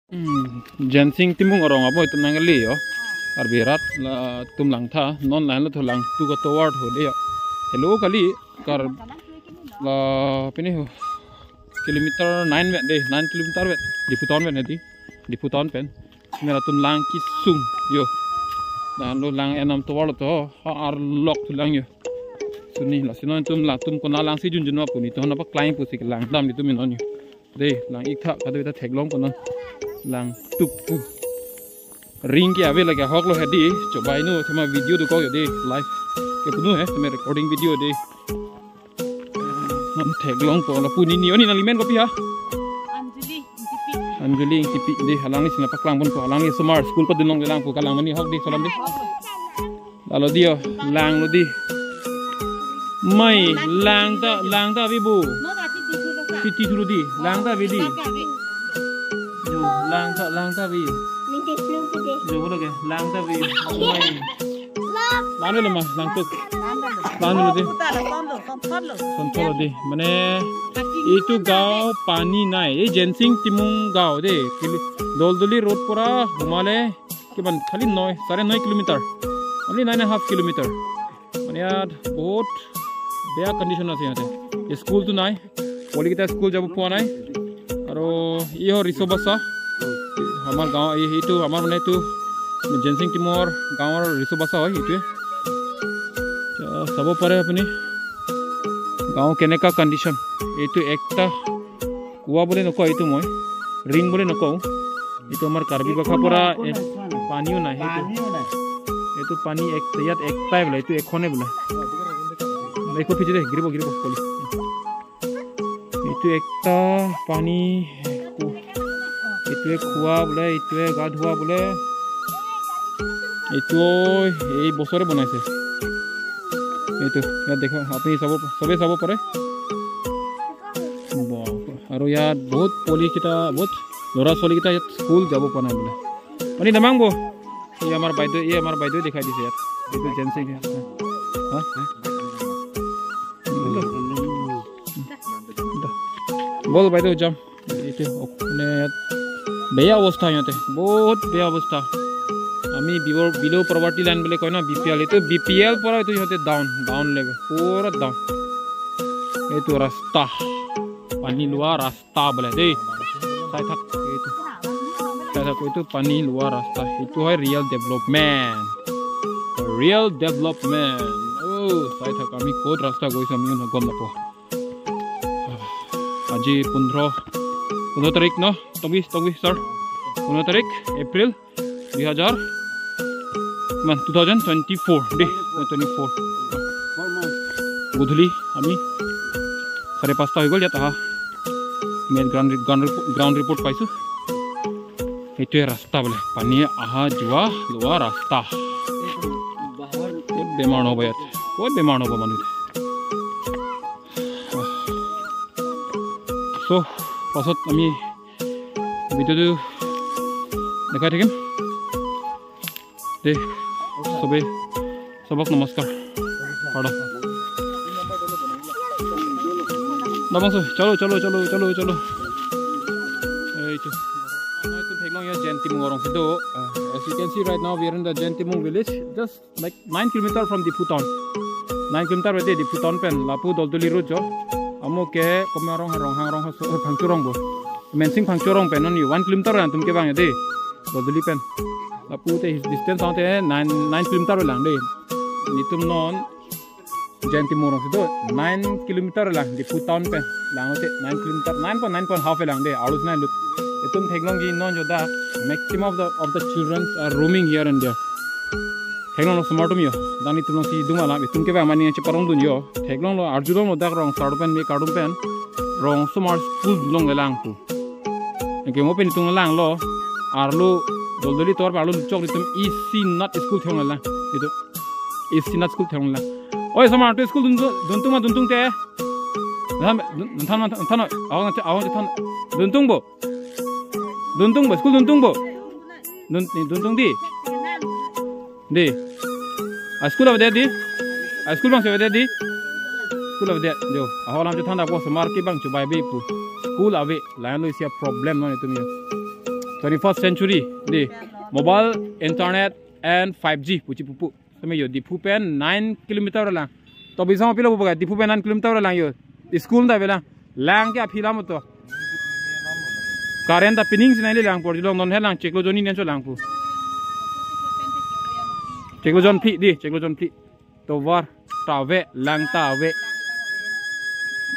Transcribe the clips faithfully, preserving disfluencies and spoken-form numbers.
Hmm, Jensing Timung arong abo itum nangkali yo. Karbi arat latum langtha, non lahenlo thu lang tu ka tovar thu dei yo. Hello kali kar la pini ho kilometer nine vet dei, nine kilometer vet. Diphu town vet dei. Diphu town pen. Mera tun lang kesung yo. Lahenlo lang enam tovar lo to, ha arlok thu lang yo. Suni lasi non itum latum konat langsi junjun ma pu neli to napa klang pusi kelang dam itum non yo. Dei, lang ik tha, kadokave ta theklong konon. Lang tup pu. Ring ke ave lake ahok lo he dei, chobai nu, thema video dokok yo dei, live. Ke kunu he, thema recording video dei. Nam theklong po, lapu neli, neli nangli men kopi ha? Anjali Ingtipi. Anjali Ingtipi dei, alangli si nangpaklang ponpo, alangli osomar, school padun longlelang pu, kalang mani ahok dei, solam dei. Lalo dei yo, lang lo dei. Mai, lang ta, lang ta ave bo. Siti thulu dei, lang ta ave dei. Yo, lang ta, lang ta ave. Yo, bolo ke, lang ta ave. Mai. Lang lo ma, lang tuk. Lang lo dei. Son tholo dei. Mane, itu gaon pani nai. Ei Jensing Timung gaon dei. Kili-, Doldoli road pura humale. Kiman khali noi, sare noi kilometer. Only nine and a half kilometer. Mane yaar bahut beya condition ase yate. School tu nai. Poli kita school jabo pa nai. Aro ye ho riso basa. Amar gaon, ye, itu, amar mane itu Jensing Timung gaon riso basa hoi itu. Cha, sabo pare apni. Gaon keneka condition. Itu ekta kua bole nokoi itu moi. Ring bole nokoi. Itu amar Karbi Bakha pura, eh, pani nai, itu. Pani nai. Itu pani ek, yat ektai bole, itu ekhone bole. Ekho phiji dei, giribo, giribo, poli. Itu ekta pani, ku-, itu ek khua bole, itu ek ga dhua bole. Itu ei bosore bonaise. Itu, ya dekho, apni sabo, sobe sabo pare. Ba, aro yat bahut poli kita, bahut lora soli kita yat school jabo pa nai bole. Mane damang bo. Ye amar baideo, ye amar baideo dikhai dise yat. Itu Jensing ke. Ha? Bol baideo jam. Itu ok, ne yat beya obostha yate. Bahut beya obostha. Ami below, below poverty line bole koi na B P L. Itu B P L pura itu yate down, down level. Pura down. Itu rasta. Pani lua rasta bole dei. Sai thak itu. Sai thak itu pani lua rasta. Itu hai real development. Real development. Oh, sai thak ami kot rasta goise ami na gom napo. Aji pundro, pundro tarik no? Tongvi, tongvi, sir. Pundro tarik, April. Dui hajar, man, two thousand twenty-four dei, twenty-four. Godhuli ami sare pasta hoi gol yat aha. Main ground re-, ground report, ground report paisu. Itu ya rasta bole. Pani aha jua lua rasta. Kot bemar no ba yat. Kot bemar no ba manu. So, pasot ami video tu dekhai thakim. Dei, sobe, sobak namaskar. Pardon. Damang so, chalo, chalo, chalo, chalo, chalo. Ei, chu. Nai tu theklong ya Jensing Timung arong si do. Uh, as you can see right now, we are in the Jensing Timung village. Just like nine kilometer from Diphu town. Nine kilometer ave dei Diphu town pen, lapu Doldoli road jo. Amo ke komi arong, Ronghang arong, so, eh, Phangcho arong bo. Mensing Phangcho arong pen non yo one kilometer atum kevang dei. Doldoli pen. Lapu te his distance ante nine, nine kilometer lang dei. Nelitum non Jensing Timung arong si do nine kilometer lang Diphu town pen. Lang te nine kilometer, nine point, nine point half lang dei. Arlo nine lut. Itum theklongji non jo dak maximum of the, of the children are roaming here and there. Theklonglo osomar atum yo. Dak nelitum along si dun alam, itum kevang mani cheparong dun yo. Theklonglo, arjulonglo dak rong sar pen, me kardom pen. Rong osomar school dun longlelang pu. Anke mo pen itum langlo. Arlo Doldoli tovar arlo chok itum isi nat school theklonglelang. Itu. Isi nat school theklonglelang. Oi osomar tu school dun, duntung ma duntung te. Dun, dun than, dun than, awang, awang than. Duntung bo. Duntung bo, school duntung bo. Dun, ni duntung dei. Dei. A school avedet dei. A school bang avedet dei. School avedet. Jo. Ahok alam chethan dak osomar ke bang chobai be pu. School ave. Lain lo isi a problem non itum yo. Twenty-first century, dei. Mobile, internet, and five G pusi pupo. Tame yo, Diphu pen nine kilometer lang. To bisong pilo pupo ka, Diphu pen nine kilometer lang yo. School ta avelang. Lang ke aphi lam to. Current ta pining si nangle lang, por jilong non he lang, chiklo jonni nen cho lang pu. Chiklo jon phli, dei, chiklo jon phli. Tovar ta ave, lang ta ave.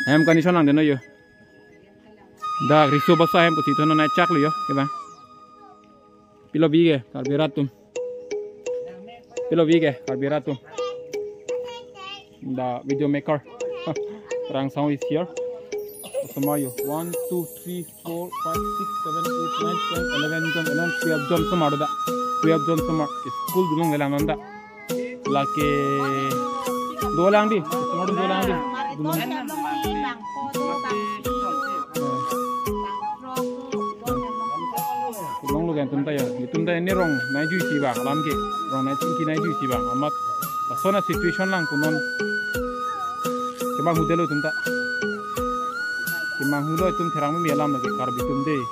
Hem condition lang deno yo. Dak riso basa hem pusi to non nai chak lo yo, ke ba? Pilo bi ke, Karbi rat atum. Pilo bi ke, Karbi rat atum. The video maker. Rang sound is here. Osomar yo. One, two, three, four, five, six, seven, eight, nine, ten, eleven jon, eleven, twelve jon osomar do da. Twelve jon osomar. School dunlongle lang non da. Lake dolang dei, osomar dolang dei. Dunlong. Dunlonglo ke itum ta ya. Itum ta ne rong nai juisi abang alam ke. Rong nai chingki nai juisi abang. Amat lason a-situation lang pu non. Kemanghu detlo itum ta. Kemanghulo, itum therang meme alam lake, Karbi atum dei.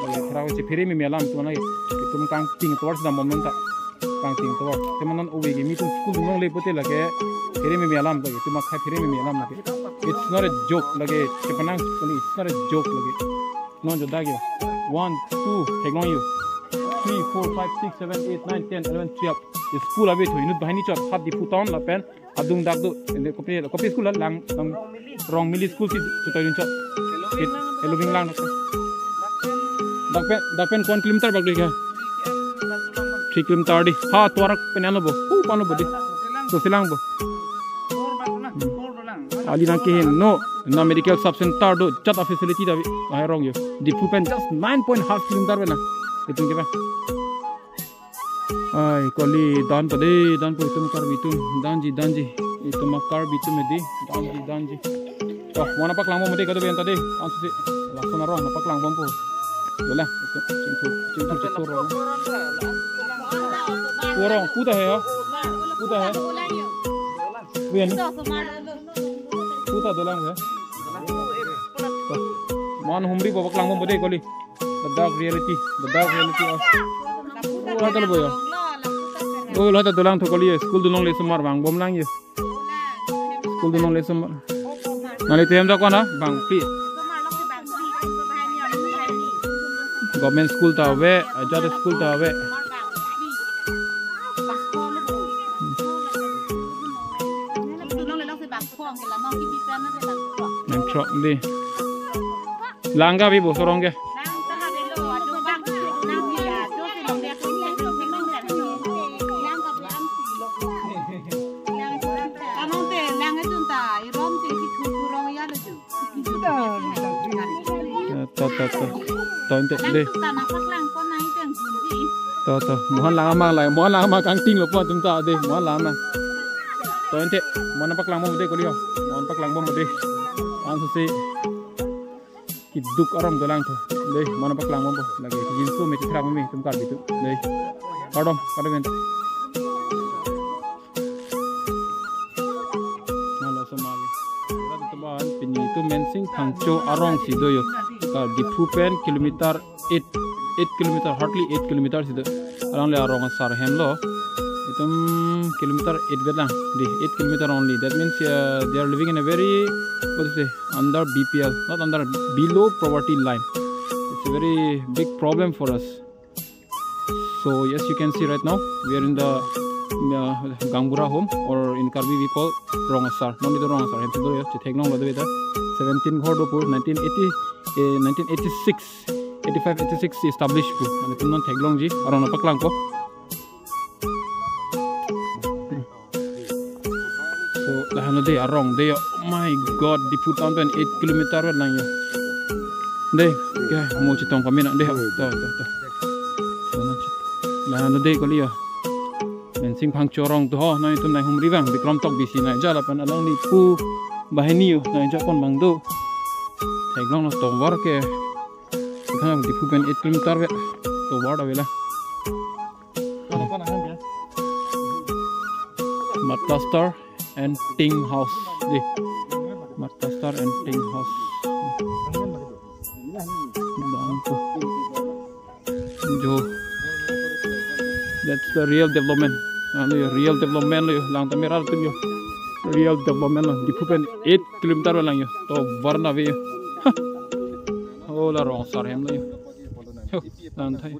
Lake therang si phere meme alam itum lake. Itum kangting tovar si dambom non ta. Kangting tovar. Te ma non ove kimi atum school dunlongle pulote lake phere meme alam lake. Itum akhei phere meme alam lake. It's not a joke lake. Chepanang kali, it's not a joke lake. Non jo dak yo. One, two, theklong yo. Three, four, five, six, seven, eight, nine, ten, eleven, twelve. School ave thu inut banghini chot, hat Diphu town lapen adung dak do. Ende kopi, kopi school la lang, lang Rongmili school si chutoi dun chot. Kit, Elubing lang dak. Dak pen, dak pen ko-an kilometer bak dei ka? Three kilometer dei. Ha, tovar pen ano bo. Pu pano bo dei. Toselang bo. Ali nang kehin no, na medical sub center do, chat a facility ta ave, lahai arong yo. Diphu pen just nine point half kilometer pen na. Itum ke ba. Ai, kali dan pa dei, dan pa itum Karbi atum, danji, danji. Itum Karbi atum dei, danji, danji. Oh, mo nangpaklangbom dei kadokave anta dei. Ansi, lason arong nangpaklangbom po. Dolang, itum, chingthur, chingthur, chingthur arong. Arong, pu ta he, ha? Pu ta he. Pu ta dolang he. Mo nang humri bo paklangbom dei kali. The dark reality, the dark reality of. Oh, hotel boy. Oh, lo ta dolang thu kali, school dunlongle osomar vangbom lang yo. School dunlongle osomar. Nali tem da kona, bang, please. Government school ta ave, ajat school ta ave. Nang throk dei. Lang ke abi bo so arong ke. Eh, to, to, to. To inte dei. To, to. Mohan lang amang lai. Mohan lang amang kangting lo po atum ta dei. Mohan lang amang. To inte. Mo nangpaklangbom dei kali yo. Mo nangpaklangbom dei. Ansi keduk arong dolang thu. Dei, mo nangpaklangbom bo. Lake jinso me thekrak meme itum Karbi atum. Dei. Kardom, kardom anta. Nalo somali. Rat atum an pini itum Mensing Phangcho arong si do yo. Ka Diphu pen kilometer eight, eight kilometer, hardly eight kilometer si do. Alangli arong asar hem lo. Itum kilometer eight vet lang. Dei, eight kilometer only. That means, uh, they are living in a very, what to say, under B P L, not under, below poverty line. It's a very big problem for us. So yes, you can see right now we are in the, uh, Gaonbura home, or in Karbi we call Rong Asar. Non itum Rong Asar hem si do yo, chetheklonglo dei ta. Seventeen ghor do pu, nineteen eighty, eh, nineteen eighty-six, eighty-five, eighty-six established pu. Mane itum non theklongji, arong nangpaklangpo. So, lahenlo dei arong dei yo. Oh my God, Diphu town pen eight kilometer vet lang yo. Dei, ke mo chetong pame nang dei. To, to, to. Lahenlo dei kali yo. Mensing Phangcho arong thu ho, nang itum nai humri abang, Bikrom Tokbi si nai ja lapen alangli pu banghini yo, nai ja pon abang do. Theklonglo tovar ke. Thang Diphu pen eight kilometer vet. Tovar ta ave la. Mud plaster and tin house. Dei. Mud plaster and tin house. Bang ko. Jo. That's the real development. Ano yo, real development lo yo. Lang tame rat atum yo. Real development lo. Diphu pen eight kilometer lang yo. Tovar nave yo. Ha. Oh, la Rongsar hem lo yo. Yo, lang thai.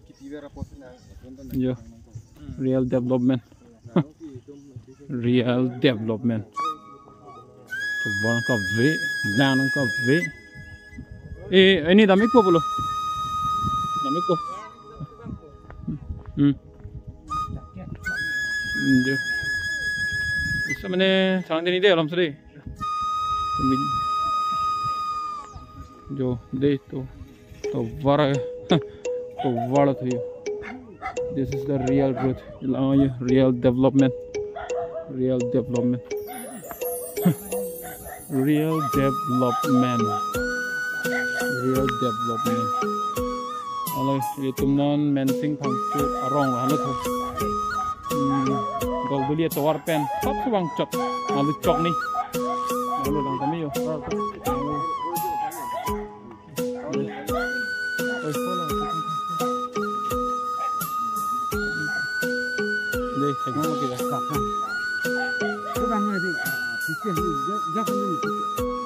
Yo. Real development. Real development. Tovar kave, lang kave. Eh, ini damikpo pulo. Damikpo. Hmm. Hmm, jo. Bisa mane sarang dini de alam seri. Jo, de to. Tovar, tovar to yo. This is the real road. Lang yo, real development. Real development. Real development. Real development. Alo, itum non Mensing Phangcho arong lo, alo to. Hmm, Dokduli atovar pen. Top subang chok. Alo chok ni. Alo lang kami yo. Oi, hola. Dei, segmen lagi ya. Kurang lagi. Picture ni, ja-, jangan ni.